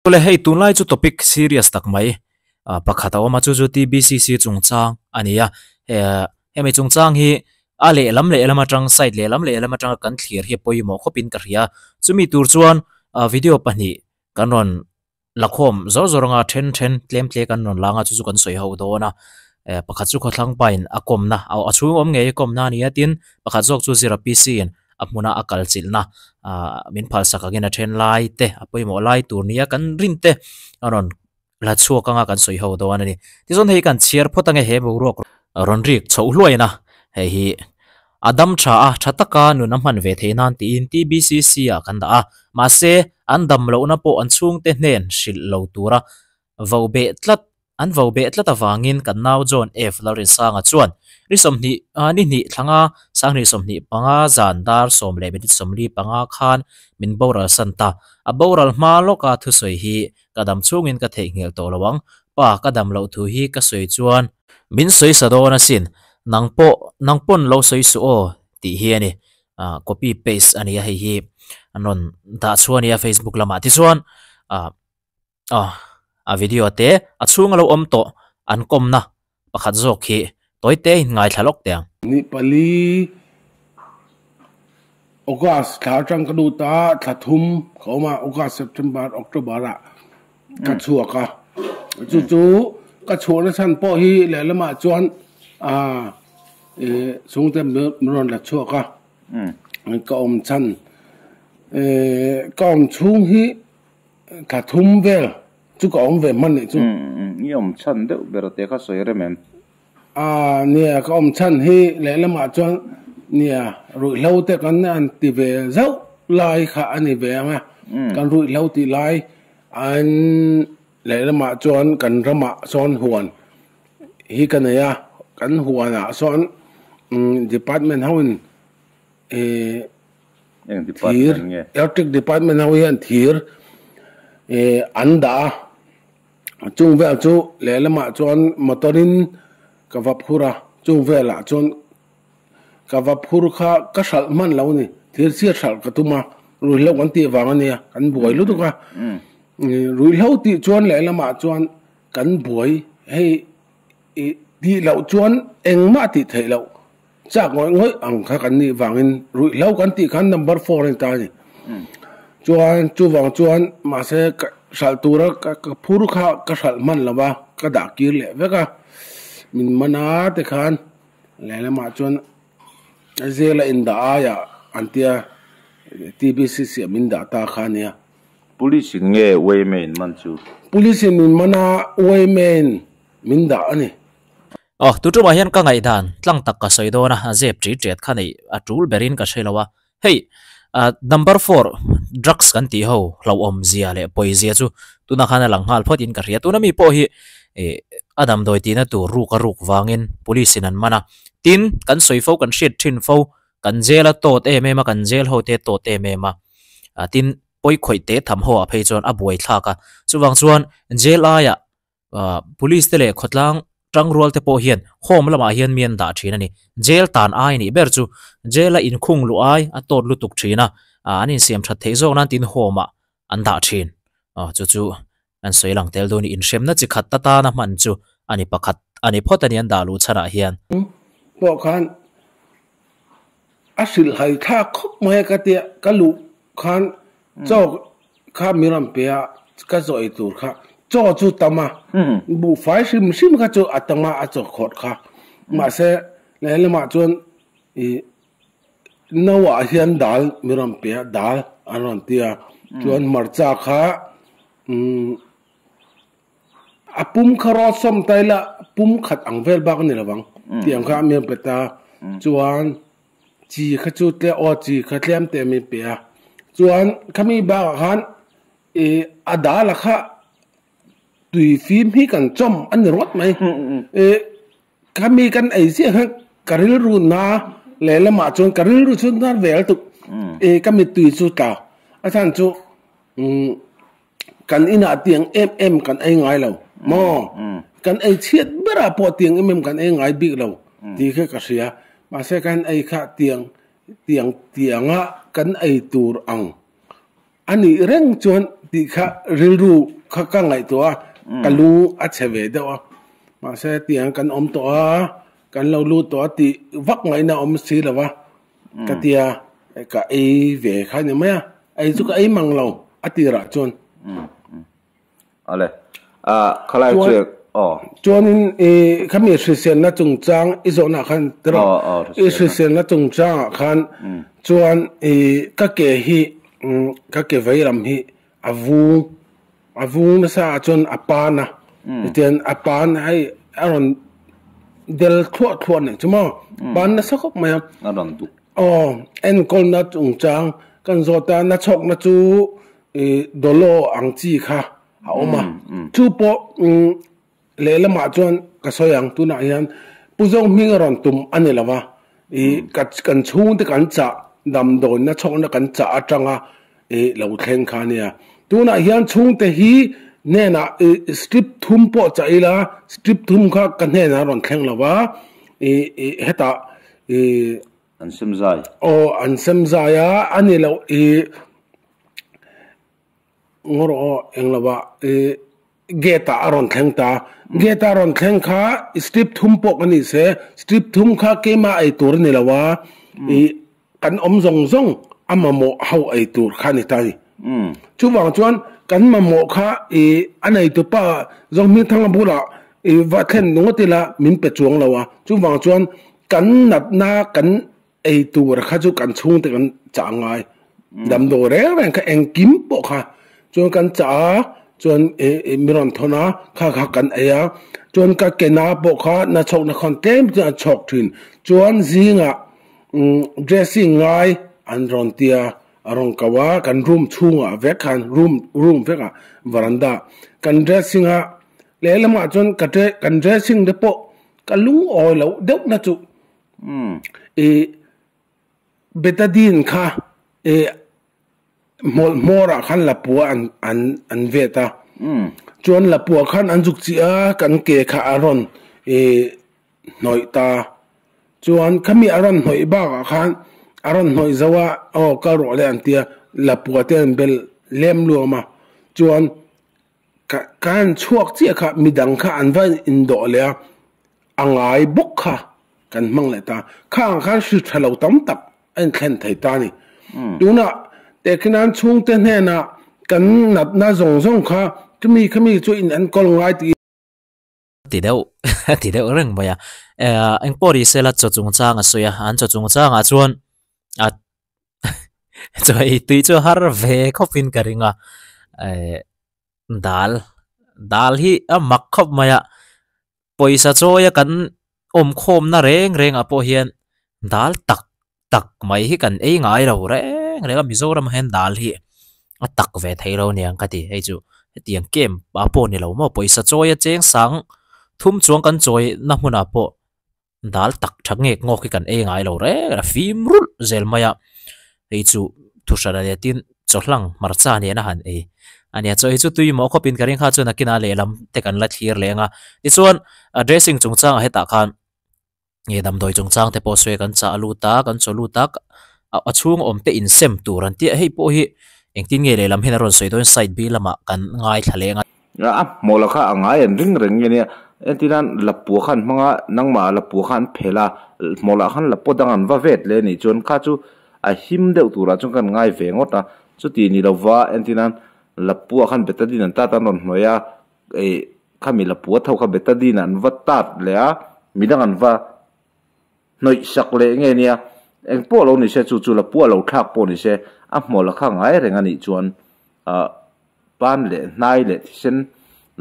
Awle hei tunlai chu topic serious tak mai pakhat a awm a chu chu TBCC chungchang a ni a hemi chungchang hi a lehlam lehlam atang side lehlam lehlam atanga kan thlir hi a pawimawh khawpin ka hria chumi tur chuan video pahnih kan rawn la khawm zawr zawr anga then then tlem tle kan rawn lang a chu chu kan sawi ho dawn a pakhat chu khawthlang pain a kawmna a chhung awm ngei a kawmna a ni a tin pakhat zawk chu zira PC in a hmuna a kal chilhna ah min phalsak angin a then lai te a pawimawh lai tur nia kan rin te a rawn la chhuak anga kan sawi ho dawn a ni. Tichuan hei kan chhiar phawt ange he boruak rawn rik chhoh hluain a hei hi a dam tha a tha taka nun a hman ve theih nan tiin TBCC ah kan dah a mahse an dam lohna pawh an chhungte hnen hrilh lo tura vo beh tlat an vo beh tlat avangin kan nau John F. Lalrinsanga chuan ni sawmhnih ni hnih thlanga sanghnih 25 zan dar sawm leh minute 45 khan min boral san ta. A boral hma lawka thusawi hi ka dam chhungin ka theihnghilh tawh lo ang. Pa ka dam loh thu hi ka sawi chuan min sawi sa dawn asin nang pawh nang pawn lo sawi suh aw tih hi a ni. Copy paste a ni a hei hi an rawn dah chhuah a ni a Facebook lamah tichuan ah Aw, a video te a chhung a lo awm tawh an kawmna pakhat zawk hi tawi te in ngaithla lawk teh ang. Ni pali August thla atang ka lut a, thla thum ka awm a, August, September, October ah ka chhuak a. Chu chu ka chhuahna chhan pawh hi lehlamah chuan ah chhungte min rawn la chhuak a, ka awm chhan ka awm chhung hi Thla thum vel chu ka awm ve hman nih chu. I awm chhan deuh ber te kha sawi rem em? Aa nia ka awm chhan hi lehlamah chuan nia ruihhlo te kan an ti ve zauh lai kha a ni ve ang a, kan ruihhlo tih lai an lehlamah chuan kan ramah sawn huan hi ka nei a, kan huanah sawn department ho in ih Eng thir department nge? Electric department ho hian thir ih an dah a chung vel chu lehlamah chuan motor in ka va phur a chung velah chuan ka va phur kha ka hralh hman lo a ni thir chhiat hralh ka tum a ruihhlo kan tih vang a nia kan buai lutuk a ih ruihhlo tih chuan lehlamah chuan kan buai hei ih tih loh chuan engmah tih theih loh. Chak ngawih ngawih ang kha kan nih vangin ruihhlo kan tih khan number four a ni ta a ni. Chuan chuvang chuan mahse ka hralh tura ka phur kha ka hralh hman lo va, ka dah kir leh vek a. Min man a te khan lehlamah chuan Zela indah aiah an tia TBCC ah min dah ta kha a nia. Police in nge Wayman in man chu? Police in min man a, Wayman min dah a ni. Aw, tu tumah hian ka ngaihdan tlang tak ka sawi dawn a, a zep ṭi ṭiat kha neih a ṭul berin ka hre lo a. Hei, number four drugs kan tih ho hlauhawm zia leh pawi zia chu tunah khan a lang nghal phawt in ka hria. Tuna mi pawh hi a damdawi tihna tur ruk a ruk vangin police in an man a. Tin, kan sawi fo, kan hriat ṭhin fo, kan jail a tawt em em a, kan jail ho te a tawt em em a. Tin, pawi khawih teh tham ho ah phei chuan a buai thlak a. Chuvang chuan jail aiah Police te leh khawtlang tangrual te pawh hian home lamah hian mi an dah thin a ni. Jail tan ai nih ber chu jail a inkhung luh ai a tawt lutuk thin a, an insiam that theih zawk nan tin home ah an dah thin. Chu chu an sawi lang tel dawn a ni. Inhremna chi khat atana hman chu a ni pakhat a ni phawt a ni an dah luh chhanah hian. Pawh khan a hrilh hai thlak khawp mai a ka tia ka luh khan chaw Kha mi ram pe a ka chaw ei tur kha chaw chu tam a, buhfai hrim hrim kha chu a tam a, a chaw khawrh kha. Mahse lehlamah chuan ih no ah hian dal mi rawn pe a, dal an rawn ti a, chuan hmarcha kha umm a pum kha rawt sawm ta ila pum khat ang vel bak a ni lovang tih ang kha mi rawn pe ta chuan. Chi kha chu tle aw chi kha tlem te min pe a, chuan khami bakah khan ih a dal a kha tui fim hi kan chawm a ni rawt mai ih khami kan ei chiah khan ka rilru na lehlamah chuan ka rilru chu na vel tuk ih ka mittui chu tla a chhan chu umm kan inah tiang em em kan ei ngai lo maw kan ei chhiat berah pawh tiang em em kan ei ngai bik lo tih kha ka hria mahse kan ei kha tiang tiang tianga kan ei tur ang a nih reng chuan tih kha rilru. kha ka ngaihtuah a, ka lu a chhe ve deuh a. Mahse tiang kan awm tawh a, kan lo lut tawh a tih vak ngaihna a awm si lo va, ka tia ka ei ve kha ni mai a, ei chu ka ei mang lo a tirah chuan. Ale ah khalai chu aw. Chuanin i khami hriselna chungchang i zawhna ah khan tiraw i hriselna chungchang ah khan chuan i ka ke hi ka ke vei lam hi a vung a vung nasa ah chuan a pan a tichuan a pan hei a rawn del thluah thluah nih chu maw pan nasa khawp mai a. A rawn duk. Aw enkawlna chungchang kan zawt a nachhawkna chu I dawlaw ang chi kha a awm a, chu pawh lehlamah chuan ka sawi ang tunah hian Pu Zawng hming a rawn tum a ni lo va, i kan chhungte kan chah damdawiina chhawkna kan chah atanga i lo thleng kha a nia. Tunah hian chhungte hi hnenah i strip thum pawh chah ila strip thum kha ka hnenah a rawn thleng lo va, i hetah i. An sem zai. Aw an sem zai a, a ni loh i ngaw rawh aw eng lo ah i gate ah a rawn thleng ta, gate a rawn thleng kha strip thum pawh ka ni se, strip thum kha keimah ei tur a ni lo a, i kan awm zawng zawng a mamawh ho ei tur kha a ni ta a ni. Chuvang chuan kan mamawh kha i a neitupa Zohmingthanga bulah i va thlen ngawt ila min pe chuang lo a, chuvang chuan Kan natna kan ei tur kha chu kan chhungte kan chah ngai. Damdawi reng reng kha engkim pawh kha chuan kan chah a, chuan mi rawn thawn a, kha kha kan ei a. Chuan ka ke na pawh kha na chhawkna khawn tlem chuan a chhawk thin. Chuan zingah dressing ngai an rawn ti a, a rawn ko a, kan room chhungah vek khan room room vekah veranda kan dressing a, lehlamah chuan ka kan dressing te pawh Ka lungawi loh deuh na chu i Betadine kha i hmawlh hmawrah khan lapua an an an vet a, chuan lapua khan an zuk chih a kan ke kha a rawn i hnawih ta, chuan khami a rawn hnawih bakah khan a rawn hnawih zo a aw kal rawh le an tia lapua te an bel lem luam a, chuan Ka kan chhuak chiah kha midang kha an va indawh leh a, a ngai bawk kha kan hmang leh ta. Kha ang khan hri tha lo tam tak a inthlen thei ta a ni. Tunah Tehkhinan chhungte hnenah kan natna zawng zawng kha chumi khami chu in enkawl ngai tih Ti deuh ti deuh reng mai a. Engpawh ri sela chaw chungchang a sawi a, an chaw chungchangah chuan a chaw ei tui chu har ve khawpin ka ring a. Dal dal hi a mak khawp mai a, pawisa chawia kan awmkhawmna reng rengah pawh hian dal tak tak mai hi kan ei ngai lo reng reng a Mizoram ah hian dal hi a tak ve thei lo aniang ka ti hei chu hetiang camp ah pawh ni lo maw pawisa chawi a cheng sang thum chuang kan chawi na hmunah pawh dal tak tha ngek ngawk hi kan ei ngai lo reng reng a fim rulh zel mai a hei chu thu hran a nia tin chawhlang hmarcha nen a han ei a nia chaw hi chu tui maw khawpin ka ring kha chuan nakinah lehlam te kan la thlir leng a tichuan a dressing chungchangah hetah khan. nge damdawi chungchang te pawh sawi a kan chah lut a kan chaw lut a a chhung awm te insem tur an tih a hei pawh hi engtin nge lehlam hian a rawn sawi dawn side B lamah kan ngaithla leng a. A hmawlh kha a ngai an ring reng nge nia entirnan lapua kha an hmang a nangmah lapua kha an phelh a hmawlh ah khan lapua dang an va vet leh a nih chuan kha chu a him deuh turah chuan kan ngai ve ngawt a chuti ni lova entirnan lapua khan betadine an tat a an rawn hnawih a Ih khami lapua tho kha betadine an va tat leh a, midang an va hnawih sak leh nge nia, eng pawh lo ni se chu chu lapua lo thlak pawh ni se a hmawlh a kha ngai reng a nih chuan ah pan leh hnai leh thisen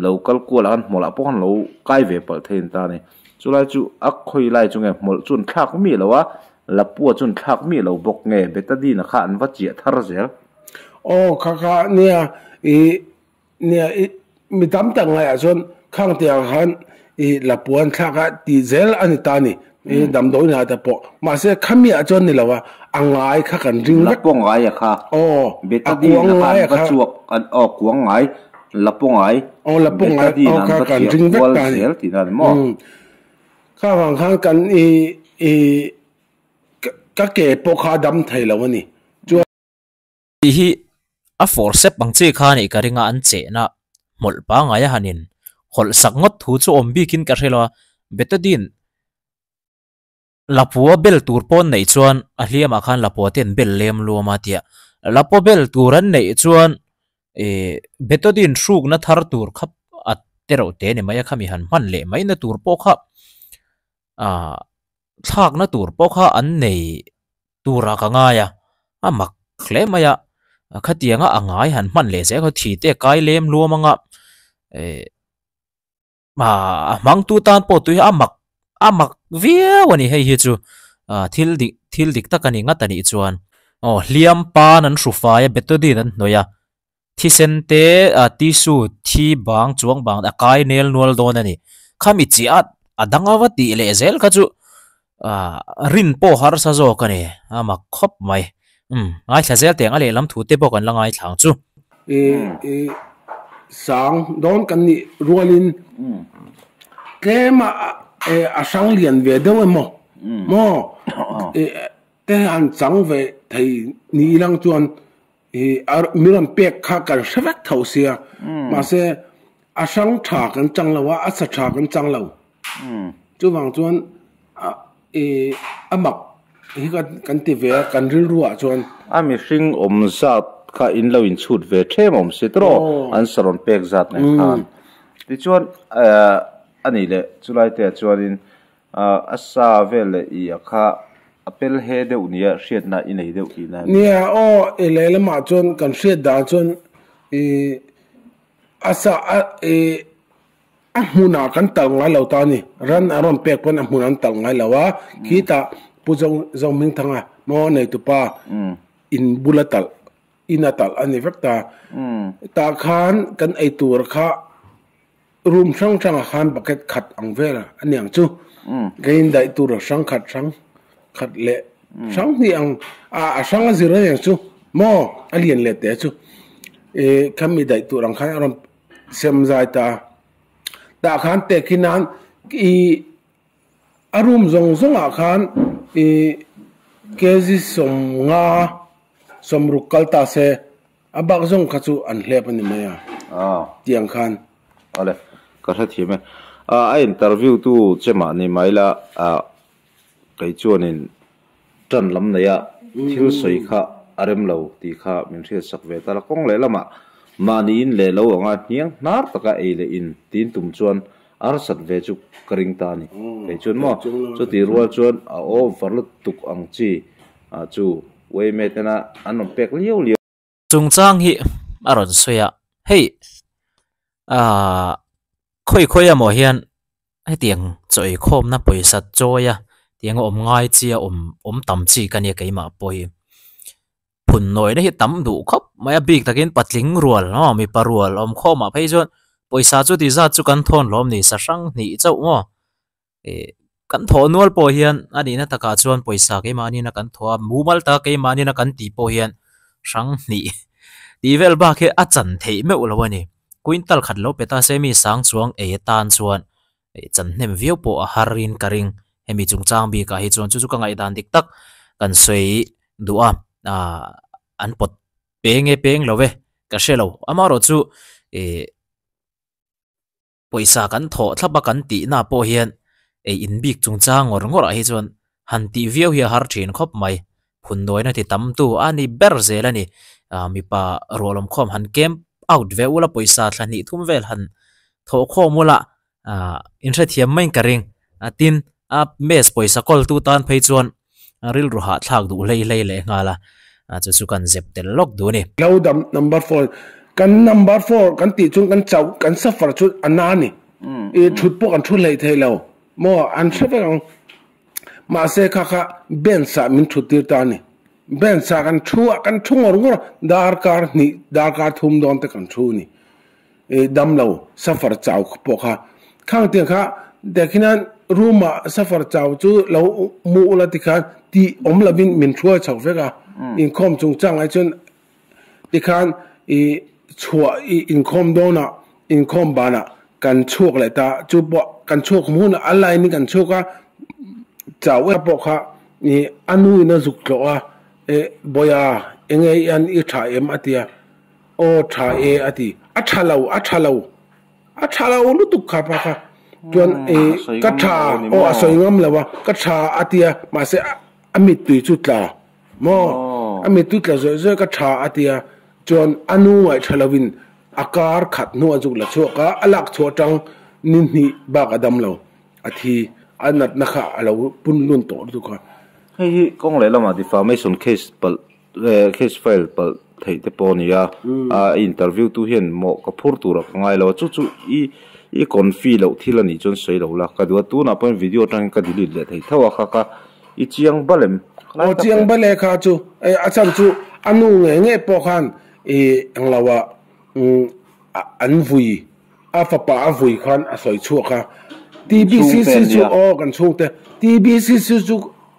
lo kal kual ah khan hmawlh ah pawh khan lo kai ve palh thei an ta a ni. Chulai chu a khawi lai chu nge hmawlh chu an thlak miah lo a, lapua chu an thlak miah lo bawk nge betadine kha an va chiah thar zel. Aw kha kha nia ih Nia i mi tam tak ngaiah chuan khang te ang khan i lapuan thlak a tih zel a ni ta a ni i damdawi hna te pawh mahse khami ah chuan ni lo a a ngai kha kan ring vek Lapaw ngai a kha aw a Betadine kuang a kha ngai an a va kha chhuak an aw kuang ngai lapaw ngai aw lapaw ngai Betadine aw an kha va kan chiah ring vek kual ta a ni zel tihna a ni maw? Kha vang khan kan i i ka ke pawh kha a dam thei lo a ni chuan Tih hi a forcep ang chi kha anih ka ring a an chehna Hmawlh pangngai a han in hawlh sak ngawt thu chu awm bikin ka hre lo a, Betadine Lapua bel tur pawh an neih chuan a hliamah khan Lapua te an bel lem luam a tia, Lapua bel tur an neih chuan ih Betadine hrukna thar tur kha a te reuh te ni mai a khami han hman leh mai na tur pawh kha ah thlakna tur pawh kha an nei turah ka ngai a, a mak hle mai a, khatianga a ngai han hman leh zel kha thi te a kai lem luam anga eh a hmangtu tan pawh tui a mak a mak viau a ni hei hi chu ah thil dik thil dik tak a ni ngat a nih chuan aw hliam pan an hru fai a betadine an hnawih a thisen te ah tissue thi bang chuang bang a kai nel nual dawn a ni khami chiah a dang ava tih leh zel kha chu ah rin pawh harsa zawk a ni a mak khawp mai umm ngaithla zel teh ang a lehlam thu te pawh kan la ngaithla ang chu. I sang dawn kan nih rualin tlem a a hrang lian ve deuh emaw maw te han chang ve thei ni ilang chuan I mi rawn pek kha kan hre vek tho sia, mahse a hrang tha kan chang lo a, a sa tha kan chang lo. Chuvang chuan i a mak hi kan ti ve a, kan rilru ah chuan. A mihring awm zat kha in lo inchhut ve them awm si tawh an sa rawn pek zat nen khan. Tichuan a nih leh chulai te ah chuanin A sa vel leh i a kha a pel he deuh nia hriatna i nei deuh tihna a ni. Nia aw, i lehlamah chuan kan hriat dan chuan i a sa a i a hmunah kan talh ngai lo ta a ni. Ran a rawn pek pawn a hmunah an talh ngai lo a, khitah Pu Zohmingthanga maw neitupa in bula talh in a talh a ni vek ta. Tah khan kan eitur kha Room hrang hrangah khan bucket khat ang vel a ni ang chu. Ka indaih tur a hrang khat hrang khat leh hrang hnih ang a a hrang a zir a ni ang chu maw a lian leh teh chu ih khami daih tur ang khan a rawn sem zai ta a. Tah khan tehkhi nan ih a room zawng zawngah khan ih kg sawmnga sawmruk kal ta se. A bak zawng kha chu an hlep a ni mai a, tiang khan. Awle, ka hrethiam e. A interview tu che mah ni mai la, kei chuanin tan lam neia thil sawi kha a rem lo tih kha min hriatsak ve ta la. Kawng leh lamah mahniin leh lo anga hniang hnar taka ei leh in tin tum chuan a harsat ve chu ka ring ta a ni. Kei chuan maw chutih rual chuan a over lutuk ang chi chu Uaime tena an rawn pek liau liau. Chungchang hi a rawn sawi a, hei aah khawi khawi emaw hian hetiang chaw eikhawmna pawisa chawi a tiang a awm ngai chi a awm awm tam chi ka nia keimah pawh hi phun nawina hi tam duh khawp mai a bik takin patling rual aw mipa rual awm khawmah phei chuan pawisa chu ti zat chu kan thawn hlawm ni sa hrang hnih chauh maw. Ih kan thawh nual pawh hian a nihna takah chuan pawisa keimahniin a kan thawh a, mumal taka keimahniin a kan tih pawh hian hrang hnih tih vel bak hi a chan theih meuh lo a ni. Quintal khat lo pe ta se mi sang chuang ei atan chuan ih chan hnem viau pawh a har in ka ring. Hemi chungchang bikah hi chuan chu chu ka ngaihdan dik tak kan sawi duh a, ah an pawt peng e peng lo e ka hre lo. Amaherawhchu ih. Pawisa kan thawh thlap a kan tihna pawh hian ei in bik chungchang ngawr ngawrah hi chuan han tih viau hi a har thin khawp mai. Phunnuaina ti tam tu a ni ber zel a ni. Ah mipa rualawm khawm han camp out ve ula pawisa thla hnih thum vel han thawh khawm ula ah inhrethiam mai in ka ring. Tin a mess pawisa kawl tu tan phei chuan rilru hahthlak duh hlei hlei leh nghal a, chu chu kan zep tel lawk duh a ni. Lo dam number four kan number four kan tih chuan kan chauh kan suffer chu a na a ni i thut pawh kan thu hlei thei lo maw an hre vek ang mahse kha kha bench ah min thut tir ta a ni bench ah kan thu a kan thu ngawr ngawr a darkar hnih darkar thum dawn te kan thu a ni i damlo suffer chau pawh kha khang tiang kha tehkhinan room ah suffer chau chu lo mu ula tikhan tih awm lovin min hruai chho vek a inkhawm chungchang ai chuan tikhan i chhuah i inkhawm dawnah inkhawm banah kan chhuak leh ta chu pawh kan chhuak hmun a line in kan chhuak a chau em pawh kha i a nu in a zuk tlawh a e bawiha enge i an i tha em a ti a. Aw tha e a ti. A tha lo, a tha lo. A tha lo lutuk kha pa kha. Chuan e ka tha aw a sawi ngam lo a, ka tha a tia mahse a mittui chu tla maw? A mittui tla zawih zawih ka tha a tia chuan a nu ngaih tha lovin a kar khat hnu a zuk la chhuak a, a lak chhuah atang ni hnih bak a dam lo a thi a natna kha a lo pun lun tawh lutuk a. Hei hi kawng leh lamah defamation case palh Case file palh theih te pawh a ni a, a interview tu hian mawh ka phur tur a ka ngai lo a, chu chu i i confi loh thil a nih chuan sawi lo la, ka duh a, tunah pawhin video atangin ka delete leh thei tho a kha ka i chiang bal em? Aw chiang bal e kha chu, a chhan chu a nu ngei ngei pawh khan i englo ah an vui a fapa a vui khan a sawi chhuak a, TBCC chu aw kan chhungte TBCC chu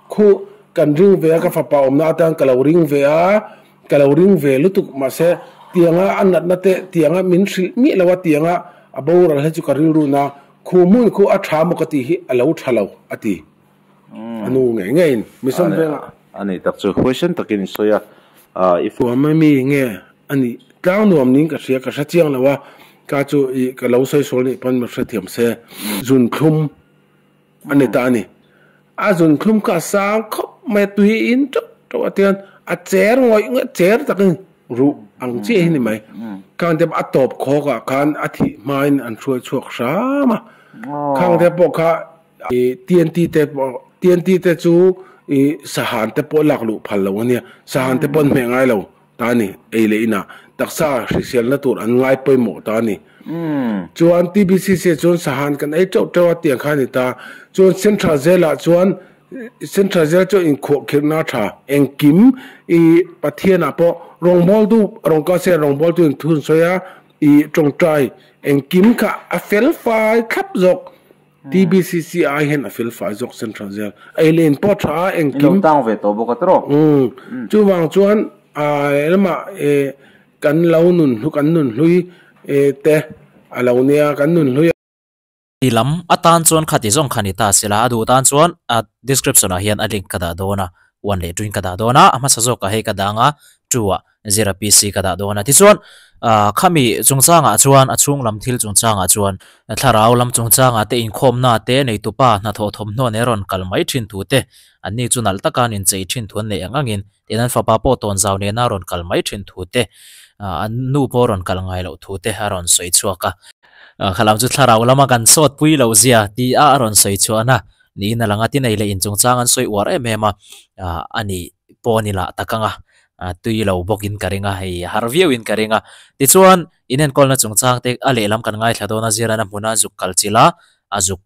Khu kan ring ve a, ka fapa awmna atan ka lo ring ve a, ka lo ring ve lutuk mahse tianga a natna te tianga min hrilh miah lo a, tianga a boral hi chu ka rilru na khu hmun khu a tha maw ka tih hi a lo tha lo a ti a nu ngei ngeiin mission vengah. A ni tak chu huaisen takin i sawi a, i. Thuam a mi nge a nih tlang nuam niin ka hria, ka hre chiang lo a, ka chu i ka lo sawi sual nih pawn mi hrethiam se zun thlum a ni ta a ni. A zun thlum kha a sang khawp mai a, tui in teuh teuh a tihian a cher ngawih ngawih cher takin ruh ang chiah hi ni mai. Khang te a tawp khawk ah khan a thih hmain an hruai chhuak hram a, khang te pawh kha ih TNT te pawh TNT te chu ih sahan te pawh lak luh phal lo a nia, sahan te pawh an hmeh ngai lo. Ta a ni, ei leh inah taksa hriselna tur an ngai pawimawh ta a ni. Chuan TBCC chuan sahan kan ei teuh teuh a tiang kha a ni ta. Chuan Central Jail ah chuan Central Jail chu inkhuahkhirhna a tha. Engkim i Pathian ah pawh rawngbawltu rawngkase rawngbawltu in thu an sawi a, i tawngtai engkim kha a fel fai thlap zawk. TBCC ai hian a fel fai zawk Central Jail ei leh in pawh tha a engkim. Ilo tang ve tawh bawk a tiraw? Umm chuvang chuan lama kan lo nun hlu kan nun hlui te a lo nia kan nun hlui. Ti lam atan chuan khati zawng kha ni ta sela a duh tan chuan a description ah hian a link ka dah dawn a one leh two in ka dah dawn a a hmasa zawk ah hei ka dang a two ah Zira PC ka dah dawn a. Tichuan, khami chungchangah chuan a chhung lam thil chungchangah chuan thlarau lam chungchangah te inkhawmna te neitupa hnathawh thawmhnaw nen rawn kal mai thin thu te, anni chu nalh taka an inchei thin thu an neih ang angin tin an fapa pawh tawnzau nena rawn kal mai thin thu te, an nu pawh rawn kal ngai loh thu te a rawn sawi chhuak a. Khalam chu thlarau lama kan sawtpui loh zia ti a a rawn sawi chhuahna niin a lang a, tinei leh inchungchang an sawi uar em em a, a nih pawh a ni lah tak ang a. tui lo bawkin ka ring a, hei har viauin ka ring a. Tichuan, inenkawlna chungchang te a lehlam kan ngaithla dawn a, zirana hmuna zuk kal chilh a, a zuk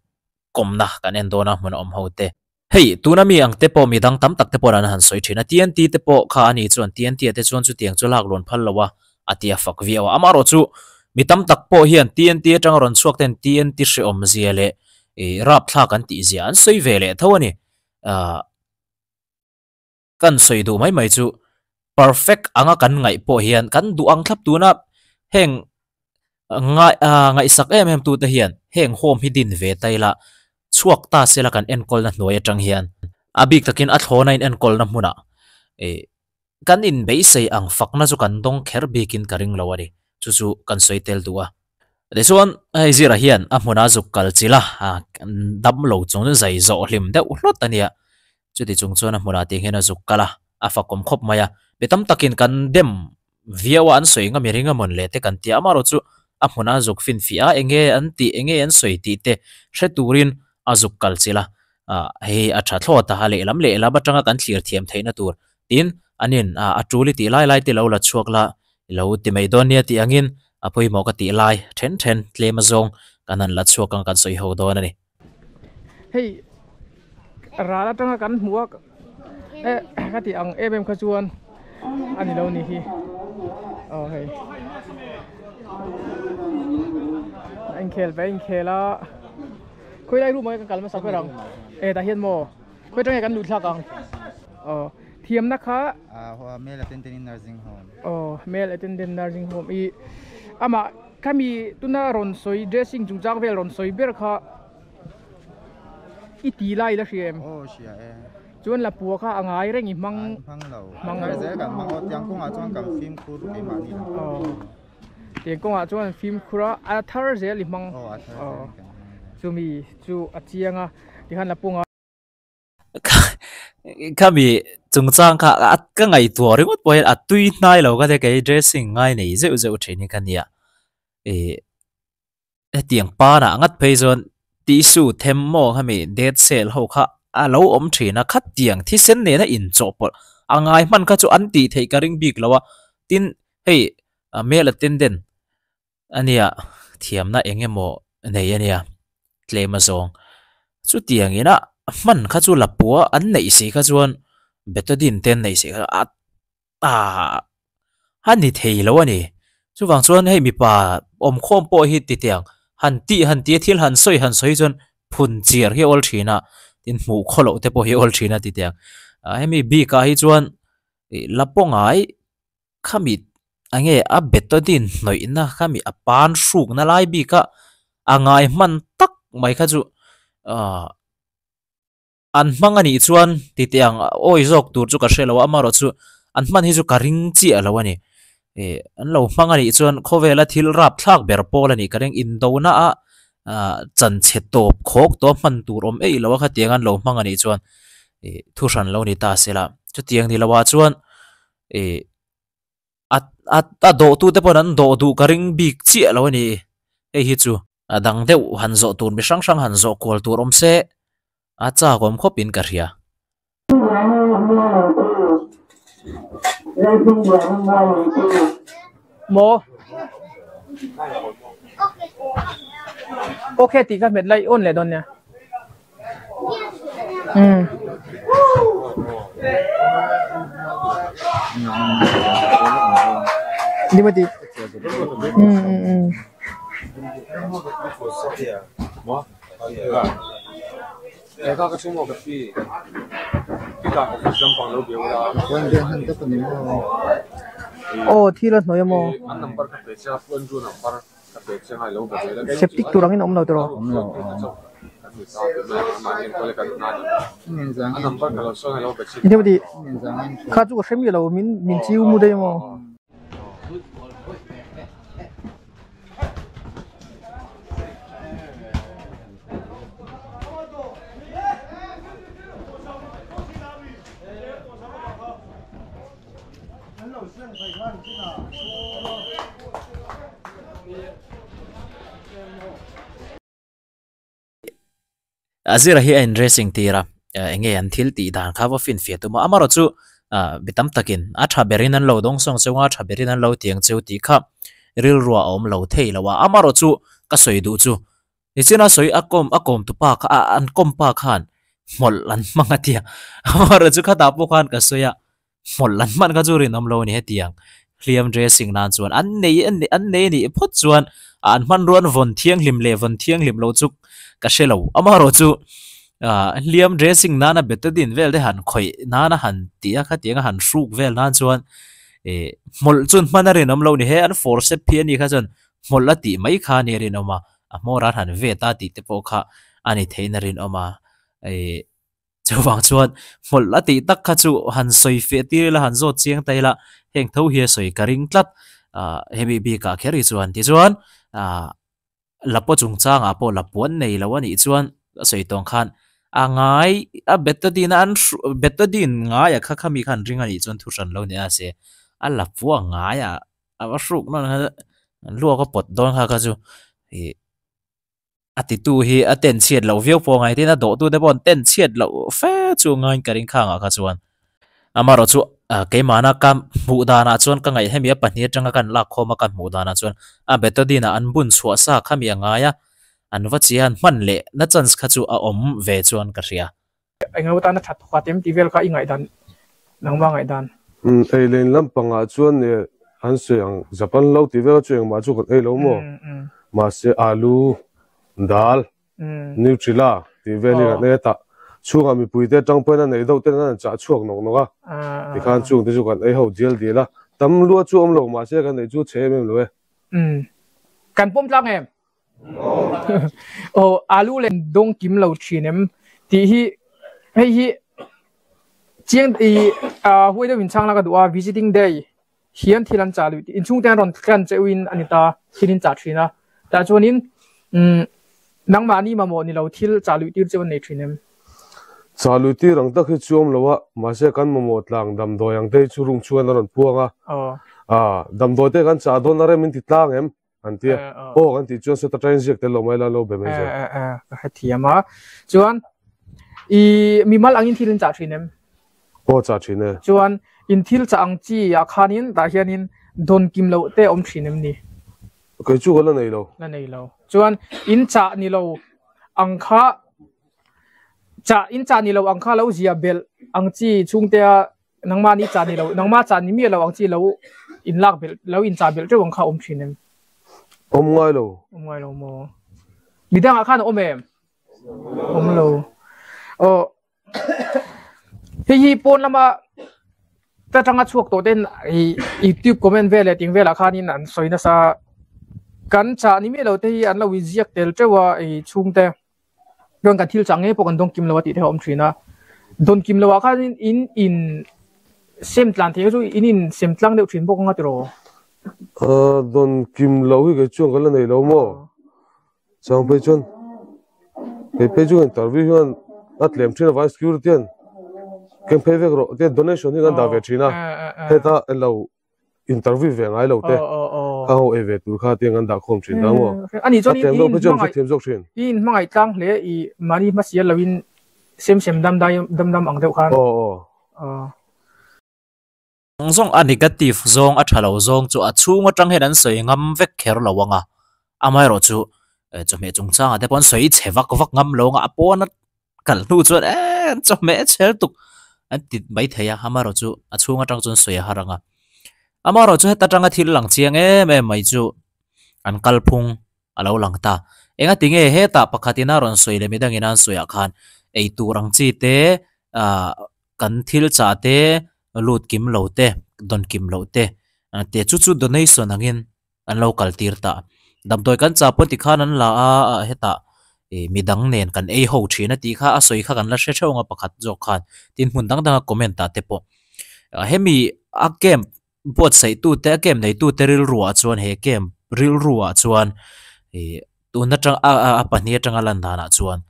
kawmna kan en dawn a hmun a awm ho te. Hei, tuna mi ang te pawh midang tam tak te pawh an han sawi thin a, TNT te pawh kha a ni chuan TNT a te chuan chutiang chu lak lawn phal lo a, a ti a fak viau a. Amaherawh chu mi tam tak pawh hian TNT atanga rawn chhuak ten TNT hrehawm zia leh rapthlak an tih zia an sawi ve leh tho a ni. Kan sawi duh mai mai chu perfect anga kan ngaih pawh hian kan duh ang thlap tuna heng ngai ngaihsak em em tute hian heng home hi din ve ta ila chhuak ta sela kan enkawlna hnuai atang hian a bik takin a thlawna in enkawlna hmunah ih kan inbeisei ang fakna chu kan dawng kher bikin ka ring lo a ni chu chu kan sawi tel duh a. Tichuan hei zirah hian a hmuna zuk kal chilh a dam lo chung chu zai zawh hlim deuh hlawt a nia. Chuti chung chuan a hmunah tih hian a zuk kal a, a fakawm khawp mai a. Mi tam takin kan dem viau a, an sawi nga mi ring a mawn le te kan ti a, amaherawh chu a hmunah a zuk finfiah a, enge an tih, enge an sawi tih te hre turin a zuk kal chilh a. Ah hei a tha thlawt a, a lehlam lehlam atanga kan thlir thiam theihna tur tin anin a tul i tih lai lai te lo la chhuak la, i lo ti mai dawn nia tih angin a pawimawh ka tih lai then then tlem azawng kan han la chhuak ang kan sawi ho dawn a ni. Hei ral atanga kan hmuh a eh ka tih ang em em kha chuan a ni lo ni hi aw hei a inkhel ve a inkhel a khawi lai room ah nge kan kal hmasa ber ang eh tah hian maw khawi atang nge kan luh thlak ang aw thiamna kha male attendant in nursing home aw male attendant nursing home i amah. Khami tuna rawn sawi dressing chungchang vel rawn sawi ber kha i ti lai la hria em? Aw hria e. Chuan lapua kha a ngai reng i hmang. Hmang lo. Hmang lo. Zel kan hmang aw. Tiang kawngah chuan kan fimkhur keimahni lam. Aw. Tiang kawngah chuan fimkhur a, a thar zel i hmang. Aw a thar zel kan hmang. Chumi chu a chiang a, tikhan lapunga. Khami chungchang kha a ka ngaihtuah ringawt pawh hian a tui hnai lo ka tia kei dressing ngai nei zeuh zeuh thin hi ka nia ih hetiang panah ngat phei chuan tissue them maw khami dead cell ho kha a lo awm thin a khatiang thisen nena inchawhpawlh a ngai hman kha chu an tih theih ka ring bik lo a tin hei male attendant a nia thiamna eng emaw nei a nia tlem a zawng chutiang ina hman kha chu lapua an neih si kha chuan betadine te an neih si kha a ah a ni thei lo a ni chuvang chuan hei mipa awmkhawm pawh hi titiang han tih han tih a thil han sawi han sawi chuan phun chiar hi a awl thin a tin hmuh khaw loh te pawh hi a awl thin a titiang ah hemi bik ah hi chuan ih lapawngai Khami enge a betadine hnawihna khami a pan hrukna lai bik a a ngai hman tak mai kha chu ahh an hmang anih chuan titeh ang awi zawk tur chu ka hre lo a amaherawhchu an hman hi chu ka ring chiah lo a ni ih an lo hmang anih chuan khawvela thil rapthlak ber pawl anih ka ring indona a ahh chanchhe tawp khawk tawh hman tur awm eih lo a khatiang an lo hmang anih chuan ih thu hran lo ni ta se la chutiang ni loah chuan. Ih a a a dawh tu te pawh an dawh duh ka ring bik chiah lo a ni hei hi chu a dang deuh han zawh tur mi hrang hrang han zawh kual tur awm se a chak awm khawp in ka hria. Maw Ok tih kha hmet lai on leh dawn nia. Umm. Dimati. Um um um. Aw thil a hnuai a maw? Septic tur angin a awm lo tawh rawh. Engemaw kha chu ka hre miah lo min min chiu mu daih emaw. A zira hi a in dressing tir a eng nge an thil tih dan kha va finfiah tum a amaherawh chu ah mi tam takin a tha berin an lo dawng sawng cheu a tha berin an lo ti ang cheu tih kha rilru a awm lo thei lo a amaherawh chu ka sawi duh chu Nichina sawi a kawm a kawm tupa kha a an kawm pa khan hmawlh an hmang a tia amaherawhchu khatah pawh khan ka sawi a hmawlh an hman kha chu rinawm lo a ni hetiang hliam dressing nan chuan an nei an an nei anih phawt chuan an hmanrua an vawn thianghlim leh vawn thianghlim lo chu ka hre lo amaherawhchu ah hliam dressing nana betadine vel te han khawih nana han tih a khatiang a han hruk vel nan chuan ih hmawlh chu an hman a rinawm lo a ni he an forcep hi a ni kha chuan hmawlh a tih mai kha a ni a rinawm a, a hmawr an han vet a tih te pawh kha a ni theihin a rinawm a, ih chuvang chuan hmawlh a tih tak kha chu han sawi feh tir ila han zawt chiang ta ila heng tho hi a sawi ka ring tlat ah hemi bikah kher hi chuan tichuan ah lapaw chungchangah pawh lapuan nei lo a nih chuan a sawi tawng khan a ngai a betadine an hruh betadine ngaia kha khami khan ring a nih chuan thu hran lo ni a se a lapua ngaiah. A va hruk nawn kha luak a pawt dawn kha kha chu ih a titu hi a ten chhiat loh viau pawh a ngai tin a dawhtu te pawh an ten chhiat loh fe chu a ngaiin ka ring khangah kha chuan amaherawhchu ah keimahna ka hmuh danah chuan ka ngaih hemi a pahnih atanga kan lak khawm a ka hmuh danah chuan a betadine ah an bun chhuah sa khami a ngai a an va chian hman leh na chance kha chu a awm ve chuan ka hria. Englo tana that thawk a tem tih vel kha i ngaihdan nangma ngaihdan. Umm ei len lampangah chuan eh an sawi ang Japan lo tih vel chu engmah chu kan ei lo maw? Mahse alu, dal, Nutella tih vel hi kan ei a tah chhungah mipui te atang pawhin a neih deuh ten an chah chhuak nawk nawk a tikhan chung te chu kan ei ho dial dial a tam lua chu awm lo mahse kan ei chu chhe em em lo e. Umm kan pawm tlang em? Aw alu leh dawng kim lo thin em tih hi hei hi Chiang i huai deuh in chhang la ka duh a, visiting day hian thil an chah luih tih inchhung te an rawn tlan cheu in a ni ta, thil in chah thin a. Tah chuanin umm nangmahni mamawh ni lo thil chah luih tir cheu an nei thin em? Chah luih tir ang tak hi chu awm lo a, mahse kan mamawh tlang damdawi ang te hi chu room chhunga an rawn puang a. Aw damdawi te kan chah dawn a rem in ti tlang em? An ti a, aw kan tih chuan sawta train ziak tel lo mai la lo be mai zel. Ka hrethiam a, chuan i mimal angin thil in chah thin em? Aw chah thin e. Chuan in thil chah ang chi ah khanin tah hianin dawn kim loh te awm thin em ni? Kei chu ka la nei lo. La nei lo. Chuan in chah ni lo ang kha chah in chah ni lo ang kha lo zia belh ang chi chhungtea Nangmah nih chah ni lo, nangmah chah ni miah lo ang chi lo in lak belh, lo in chah belh teuh ang kha awm thin em? Awm ngai lo. Awm ngai lo maw? Midang ah khan a awm em? Awm lo. Aw hei hi pawn lama ta tanga chhuak tawh ten i youtube comment vel leh ting velah khanin an sawi nasa kan chah ni miah lo te hi an lo inziak tel teuh a i chhungte. Chuan kan thil chah ngei pawh kan dawng kim lo a tih theih a awm thin a. Dawn kim loh ah khan in in sem tlan thei chu in in sem tlang deuh thin bawk anga tiraw? Aaa dawn kim loh hi kei chuan ka la nei lo maw? Chang phei chuan kei phei chu interview hian a tlem thin avangin security hian ken phei vek rawh tia donation hi kan dah ve thin a heta elo interview ve ngai lo te ka ho ei ve tur kha tiang an dah khawm thin ta maw ani chuan in in hmangaih thiam zawk thin in hmangaih tlang hle i mani hmasial lo in sem sem dam dai dam dam ang deuh khan aw aw Zawng a negative zawng a tha lo zawng chu a chhung atang hian an sawi ngam vek kher lo ang a, amaherawhchu chawhmeh chungchangah te pawh an sawi chhe vak vak ngam lo ang a, a pawn a kal hnu chuan eee an chawhmeh chher tuk an ti mai thei a, amaherawhchu a chhung atang chuan sawi a har ang a, amaherawhchu heta tanga thil lang chiang em em mai chu an kalphung a lo lang ta, engati nge hetah pakhatin a rawn sawi leh midangin an sawi ah khan eitur ang chi te ah kan thil chah te lut kim lo te dawn kim loh te te chu chu donation angin an lo kal tir ta. Damdawi kan chah pawn tikhan an la a, hetah ih midang nen kan ei ho thin a tih kha a sawi kha kan la hre theuh ang a pakhat zawk khan tin hmun dang danga comment ah te pawh hemi a camp buatsaih tu te a camp nei tu te rilru ah chuan he camp rilru ah chuan ih tun atang a a pahnih atanga lan danah chuan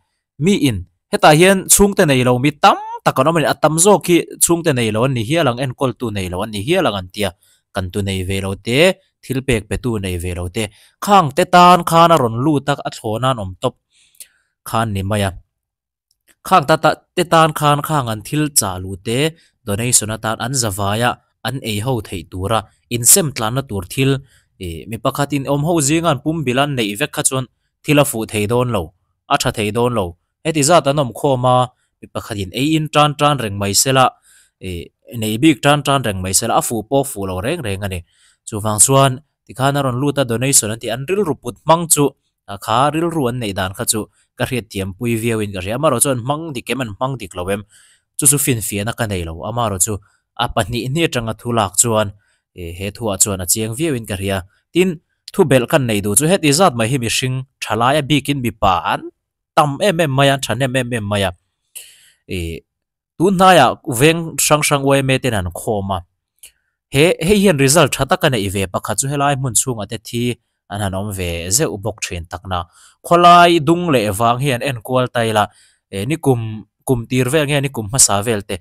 Mi in, hetah hian chhungte nei lo mi tam tak an awm a ni, a tam zawk hi chhungte nei lo an ni hial ang, enkawltu nei lo an ni hial ang an ti a, kan tu nei ve lo te, thil pek pe tu nei ve lo te, khang te tan khan a rawn lut a, a thlawhna an awm tawp khan ni mai a. Khang ta ta te tan khan khang an thil chah luh te, donation atan an zavai a, an ei ho theih tura insem tlanna tur thil ih mi pakhat in awm ho zinga an pum bilh a neih vek kha chuan thil a fuh thei dawn lo. a tha thei dawn lo. Heti zat an awm khawm a, mi pakhatin ei in tan tan reng mai sela, ih nei bik tan tan reng mai sela, a fuh pawh fuh lo reng reng a ni. Chuvang chuan tikhan a rawn lut a donation an tih an rilru put hmang chu kha rilru an neih dan kha chu ka hriatthiam pui viau in ka hria. Amaherawhchu an hmang dik em an hmang dik lo em chu chu finfiahna ka nei lo. Amaherawhchu a pahnih hnih atanga thu lak chuan ih he thuah chuan a chiang viau in ka hria. Tin, Thu belh kan nei duh chu heti zat mai hi mihring tha lai a bikin mipa an tam em em mai a, an thahnem em em mai a. Ih tun hnaiah veng hrang hrang yma ten an khawm a, he hei hian result tha tak a neih ve pakhat chu helai hmun chhungah te thi an han awm ve zeuh bawk thin takna. Khawlai dung leh vang hi an enkual ta ila, eh nikum kum tir vel nge nikum hmasa vel te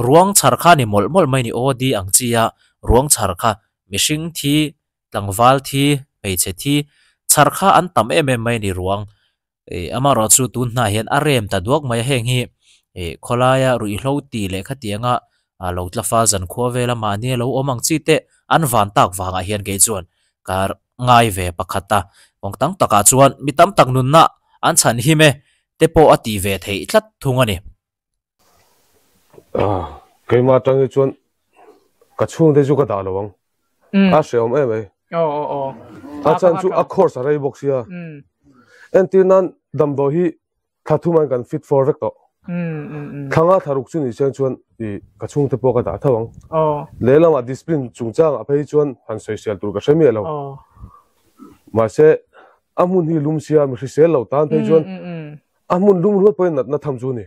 ruang chhar kha ni mawlh mawlh mai ni aw di ang chi a ruang chhar kha mihring thi tlangval thi, hmeichhe thi, chhar kha an tam em em mai a ni ruang. Ih amaherawhchu tun hnah hian a rem ta duak mai a, heng hi ih khawlaia ruihhlo ti leh khatianga a lo tla fal zan khua vela mahni a lo awm ang chi te an van tak vangah hian kei chuan ka ngai ve pakhat a. Kawng tam takah chuan mi tam tak nunna an chhan him e te pawh a tih ve theih tlat thung a ni. Keimah atang hi chuan ka chhungte chu ka dah lo ang. A hrehawm em ai. A chan chu a course a rei bawk sia. Entir nan damdawi hi thla thum an kan fit for vek tawh. Thlanga thla ruk chu ni chiang chuan i ka chhungte pawh ka dah tho ang. Lehlamah discipline chungchangah phei chuan han sawisel tur ka hre miah lo. Mahse a hmun hi lum sia mi hrisel lo tan phei chuan A hmun lum ruat pawhin natna tham chu a ni.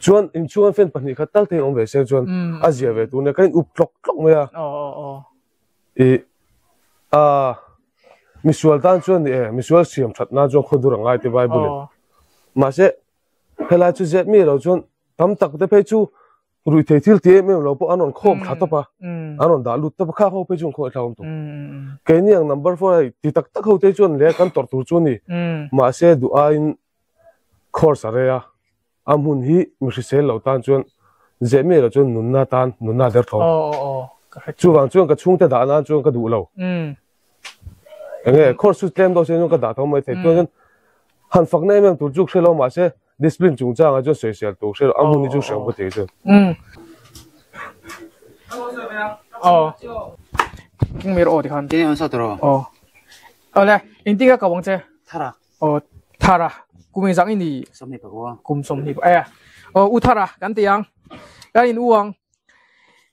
Chuan inchhunga fan pahnih khat tal te awm ve se chuan a zia ve tur nia ka in up tlawk tlawk mai a. I a misual tan chuan ni e misual siam that nan chuan khawdur a ngai te Bible in. Mahse helai chu zet mi lo chuan tam tak te phei chu rui thei thil ti em em lo pawh an rawn khawm thla tawp a an rawn dah lut tawp a kha ho phei chu an khawngaih thlak awm tawh. Keini ang number four hei ti tak tak ho te chuan le kan tawrh tur chu a ni. Mahse duh aiin course a rei a. A hmun hi mi hrisel lo tan chuan zeh miah lo chuan nunna tan nunna a der tho. Chuvang chuan ka chhungte dah nan chuan ka duh lo. Enge course chu tlem deuh se chuan ka dah tho mai thei. Chuan han fakna em em tur chu hre lo mahse discipline chungchangah chuan sawisel tur hre lo a hmun hi chu hrang pawh thei chuan. Aw Thara kum engzah nge ni? 24. Kum 24 e. Aw u Thara kan ti ang. Kan in u ang.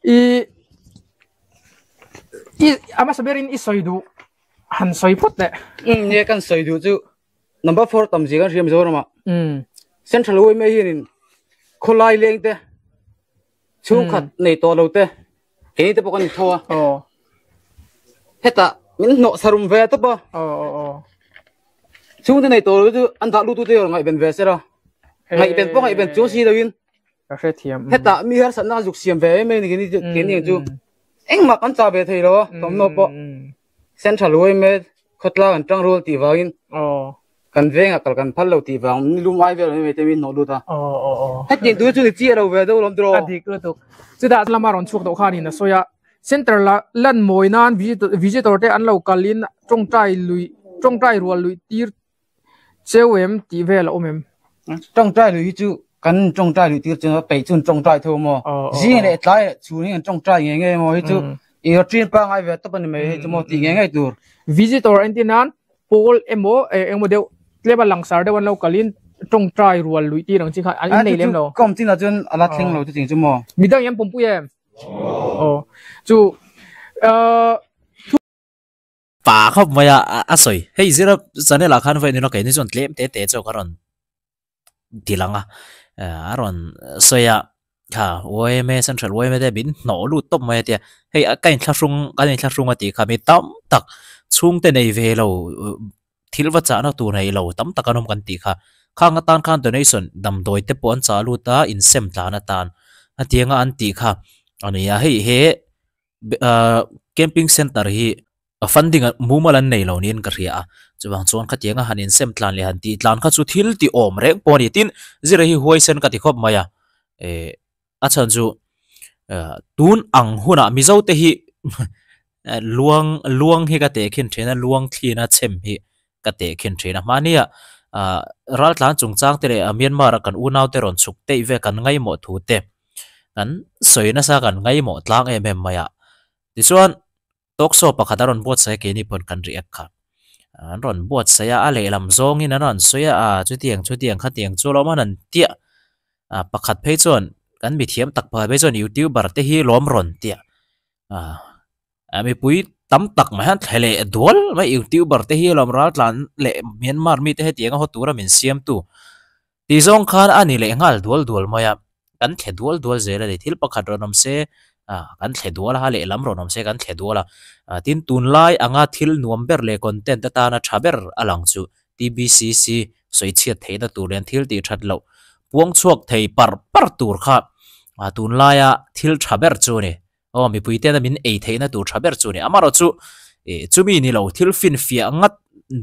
I i a hmasa berin i sawi duh han sawi phawt leh. Um nia kan sawi duh chu number 4 tam zia kan hria Mizoram ah. Um. Central yma hianin khawlai leng te chhungkhat nei tawh lo te keini te pawh kan intho a. Aw. Hetah min hnawh sarum ve tawp a. Aw aw aw. Chhungte nei tawh lo chu an dah lut tu te ngaihven ve sela. Ngaihven pawh ngaihven chuang si loin. Ka hrethiam. Hetah mi harsatna a zuk siam ve em em ni keini keini ang chu. Engmah kan chah ve thei lo a thawmhnaw pawh. Central yma khawtlang an tang rual tih vangin kan vengah kal kan phal lo tih vang ni lum ai vel mai mai te min hnawh lut a. Hetiang tur chu ni chiah lo ve deuh lawm tiraw. A dik lutuk. Chutah lama rawn chhuak tawh khanin a sawi a, Center la lan mawi nan visitor te an lo kalin tawngtai lui tawngtai rual lui tir cheu em tih vel a awm em? Tawngtai lui hi chu kan tawngtai lui tir chuan peih chu an tawngtai tho maw? Zing leh tlai leh chhun hi an tawngtai ngei ngei maw? Hei chu i routine pangngai ve tawp a ni mai hei chu maw tih ngei ngei tur. Visitor entir nan pawl emaw engemaw deuh tlem a langsar deuh an lo kalin tawngtai rual lui tir ang chi kha an innei lem lo. Ka awm chinah chuan a la thleng lo chuting chu maw? Midang hi an pawmpui em? Aw chu ahh. Pa khawp mai a a sawi hei zira channel ah khan vawiin ila keini chuan tlem te te chu ka rawn ti lang a a rawn sawi a kha yma central yma te min hnawh lut tawp mai a tia hei ka inthlahrung kan inthlahrung a tih kha mi tam tak chhungte nei ve lo thil va chahna tur nei lo tam tak an awm kan tih kha. Khang atan khan donation damdawi te pawh an chah lut a, insem tlan atan hetianga an tih kha a ni a. Hei he ahh camping center hi funding mumal an nei lo niin ka hria a, chuvang chuan khatianga han insem tlan leh han tih tlan kha chu thil tih awm reng pawh a ni. Tin, zira hi huaisen ka ti khawp mai a, eh A chhan chu tun ang hunah Mizo te hi luang luang hi ka teh khin thin a, luang thlina chhem hi ka teh khin thin a. Hmania raltlan chungchang te leh Myanmar a kan unau te rawn chhuk teih ve kan ngaihmawh thu te kan sawi nasa kan ngaihmawh tlang em em mai a. Tichuan Talk show pakhat a rawn buatsaih a keini pawn kan react kha. An rawn buatsaih a, a lehlam zawngin an rawn sawi a, ah chutiang chutiang khatiang chu lawm an han tiah. Ah pakhat phei chuan kan mithiam tak pakhat phei chuan youtuber te hi lawm rawn tiah. Ah mipui tam tak mai hian thle leh dual mai youtuber te hi lawm raltlan leh Myanmar mite hetianga haw tura min siamtu. Tih zawng khan a ni leh nghal dual dual mai a, kan thle dual dual zel a ni. Thil pakhat rawn awm se, ah kan thle dual a, lehlam rawn awm se kan thle dual a. Ah tin tunlai anga thil nuam ber leh content atana tha ber a lang chu TBCC sawi chhiat theihna tur leh an thil tih that loh puang chhuak thei par par tur kha ah tunlaia thil tha ber chu a ni. Aw mipui tena min ei theihna tur tha ber chu a ni. Amaherawh chu ih chumi ni lo thil finfiah ngat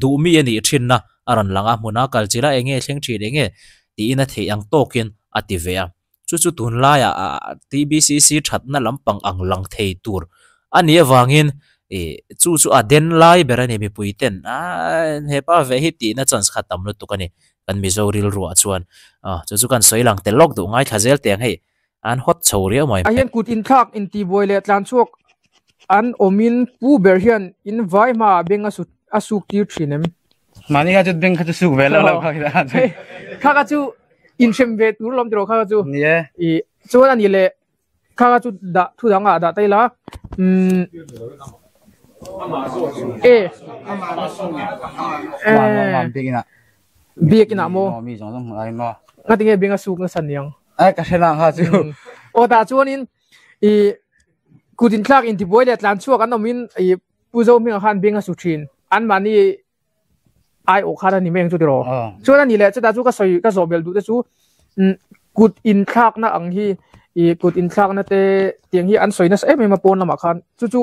duh mi a nih thinna a rawn lang a, hmuna kal chila eng nge thleng thin eng nge tiin a theih ang tawkin a ti ve a. Chu chu tunlaiah TBCC thatna lampang ang lang thei tur a nih avangin ih chu chu a den lai ber a ni mipui ten aaa hepa ve hi tihna chance kha tam lutuk a ni kan Mizo rilruah chuan. Aw chu chu kan sawi lang tel lawk duh ngaithla zel teh ang hei. An hot chho riau mai. A hian kut inthlak intihbuai leh tlanchhuak an awmin pu ber hian in vai hmaah beng a sut a suk tir thin em? Mahni kha chu beng kha chu suk ve lo lo kha khi ta. Hei kha kha chu inhrem ve tur lawm tiraw kha kha chu. Ni e. I chuan a ni leh kha kha chu dah thu dang ah dah ta ila umm e Biakin ah. Biakin ah maw? Mi zawng zawng hmuh lai maw? Ngatinge beng a suk nasa niang? Ai ka hre nang ha chu. Aw tah chuanin i kut inthlak intibuai leh tlan chhuak an awmin i Pu Zohminga khan beng a su thin. Anmahni ai awh khan a ni mai ang chu tiraw. Chuan a ni leh chutah chu ka sawi ka zawh belh duh te chu kut inthlakna ang hi i kut inthlakna te tiang hi an sawi nasa em em a pawn lamah khan chu chu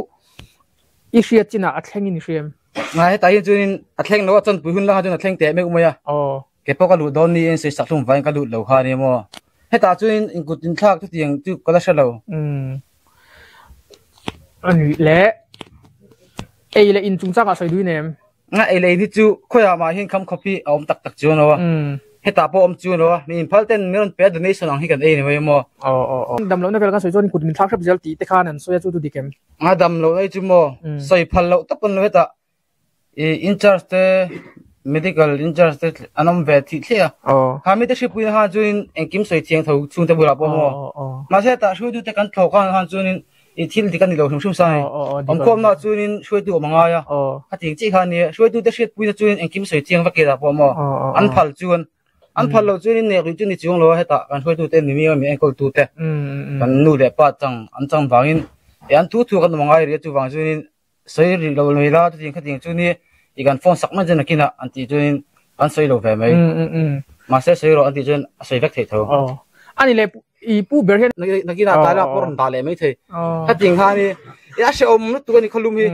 i hriat chinah a thlengin i hria em? Ngai hetah hian chuanin a thleng lo a chawnpui hun langa chuan a thleng teh meuh mai a. Ke pawh ka luh dawn niin sawi sak hlum vangin ka lut lo kha a ni maw? Hetah chuan inkut inthlak chutiang chu ka la hre lo. A nih leh ei leh in chungchangah sawi duin em? Nga ei leh in hi chu khawiah mah hian kham khawp hi a awm tak tak chuan lo a, hetah pawh a awm chuan lo a, mi inphal ten min rawn pe a donation ang hi kan ei ni mai maw? Damlohna vel kan sawi chuan kut min thlak hrep zel tih te khan an sawi a chu chu dik em? Nga damlohna hi chu maw sawi phal loh tawp an lo hetah I in charge te medical in charge te an awm ve thih thliah a. Kha mite hripui khan chuanin engkim sawi thiang tho chhungte bulah pawh maw. Mahse tah hruaitu te kan thlawh khan khan chuanin i thil dik a ni lo hrim hrim sa a ni. Awmkhawmna ah chuanin hruaitu awm a ngai a. Khating chiah kha a ni e. Hruaitu te hriatpuina chuanin engkim sawi thiang vak ila pawh maw. An phal chuan an phal loh chuanin nek luih chu ni chuang lo a hetah kan hruaitu te ni mi a mi enkawltu te kan nu leh pa chang an chang vangin an thu thu kan awm a ngai rih a chuvang chuanin Sawi rih lo mai la chutiang khatiang chu ni i kan phone sak mai chuan nakinah an tih chuanin kan sawi lo ve mai. Mahse sawi rawh an tih chuan a sawi vek theih tho. Ani leh i pu ber hian nakinah tlai lamah pawh rawn dah leh mai thei. Khatiang khan hi i a hrehawm lutuk a ni khawlum hi.